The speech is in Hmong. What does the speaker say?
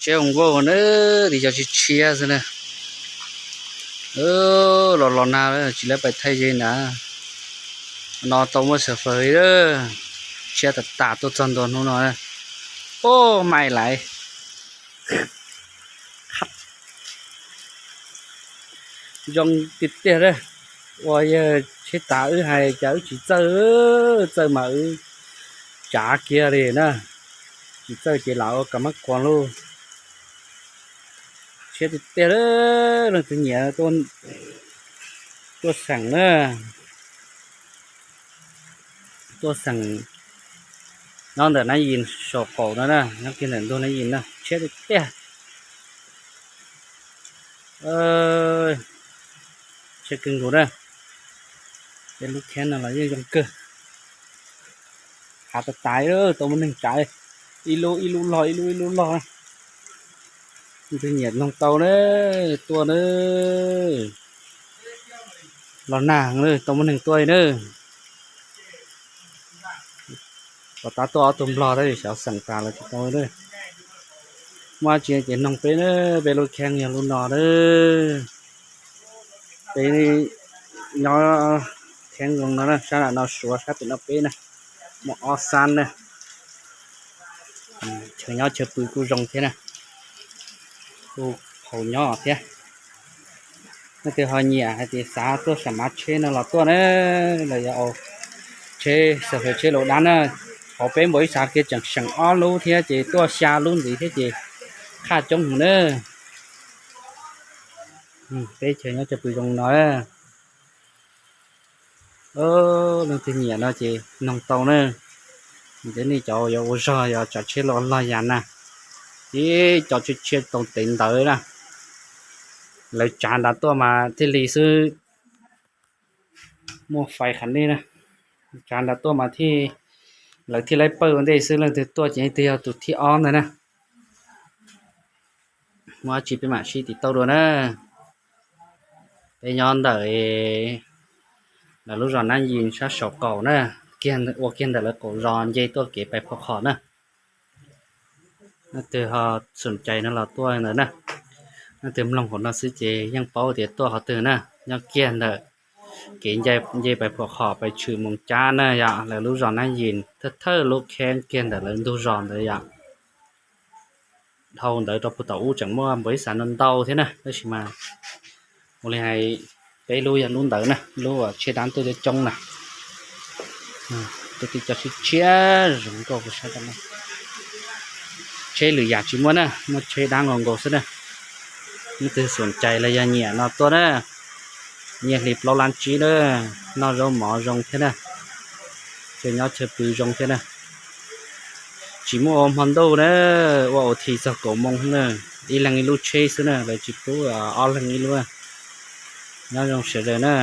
Tsheb zoo nkauj na, tiv cov tshiab tshiab xwb na. Los los nag tsis lawv pais thaij ze ntag. No tau muaj xav fawm a, tshiab tas tas tuaj txog ntua hnub no. Ub, mais laiv. Zoo tiag tiag a. Ua yawg tsheb tas wb hais cas wb tsis txawj, txawj mas wb tsav kiag li na. Tsis txawj ces lam ua kam mab kuas lauj. Tshiab tiag tiag, leej twg nyiam tuaj xeem na. Tuaj xeem nyob ntawm Nab Yis saum qaum no na, nyob kiag ntawm ntug Nab Yis na, tshiab tiag tiag. Tshiab kawg nkaus na. Peb lub kheeb no los yeej zoo kawg. Hav tas tas, tau muaj neeg tsav, ib lub ib lub log, ib lub ib lub log. Leej twg nyiam noog tau na, tuaj na. Los nag, tau muaj neeg tuaj na. Pom tab tuaj ob tug nplog tab sis xyov xeem tas los tsis tau na. Muaj dab tsi ces noog peb na, peb lub kheeb yog lub no na. Peb nyob kheeb zoo no na, sab nram no Suav, sab pem no peb na. Muaj ob xab na. Chaw nyob chaw pw kuj zoo thiab na, kuj haus nyob thiab. Leej twg ho nyiam hais tias xav tuaj sam mav tsheb no los tuaj na, los yog tsheb xav fawm tsheb laus dab na. Hauv peb npaum ib xav kiag tseem seem ob lub thiab ces tuaj xya lub ntxiv thiab ces qhaj coob heev na. Peb chaw nyob chaw pw zoo no. Leej twg nyiam no ces noog tau na. Ces nej cov yuav ua zog yog tsav tsheb los log yas na, ib co tshiab tshiab tau tev ntawd na. Lawv tsav nrad tuaj mas thiaj li xwb. Muaj fais qhav nej na, tsav nrad tuaj mas thiaj, lawv thiaj laib pawj ua ntej xwb, leej twg tuaj ces leej twg yog tus thib ob ntag na. Muaj dab tsi peb mam sib tim tauj dua na. Peb nyob ntawm lawv lub zos Nab Yis sab saum qaum na, ua kiag ntawm lawv qaum zos nce tuaj kev pais Phua Qhom na. Leej twg ho xum cai no los tuaj ntawd na. Leej twg mloog hauv no xwb ces yeej paub tias tuaj qhov twg na. Nyob kiag ntawm kev nce pais Phua Qhom pais tshwm Moos Cab na yom, lawv lub zos Nab Yis thawj thawj lub kheeb kiag ntawm lawv ntug zos ntawd yom. Dhau ntawd rau puag tom ub tseem muaj npaum ib xav no ntau thiab na, tab sis mas ua li hais peb lub yog lub ntawd na, lub uas tsheb dab tuaj coob coob na. Tuaj tib co tshiab tshiab zoo nkauj. Tsheb lwm yam tsis muaj na, muaj tsheb dab nkaus nkaus xwb na. Leej twg xum cai los yog nyiam no tuaj na. Nyiaj hli plaub lab tsib na, noj zaub mov zoo thiab na. Chaw nyob chaw pw zoo thiab na. Tsis muaj ua hmo ntuj na, ua ua thi txog kaum moo na. Ib leeg ib lub tsheb xwb na, lawv tsis pub ob leeg ib lub. Nyob zoo sawv daws na.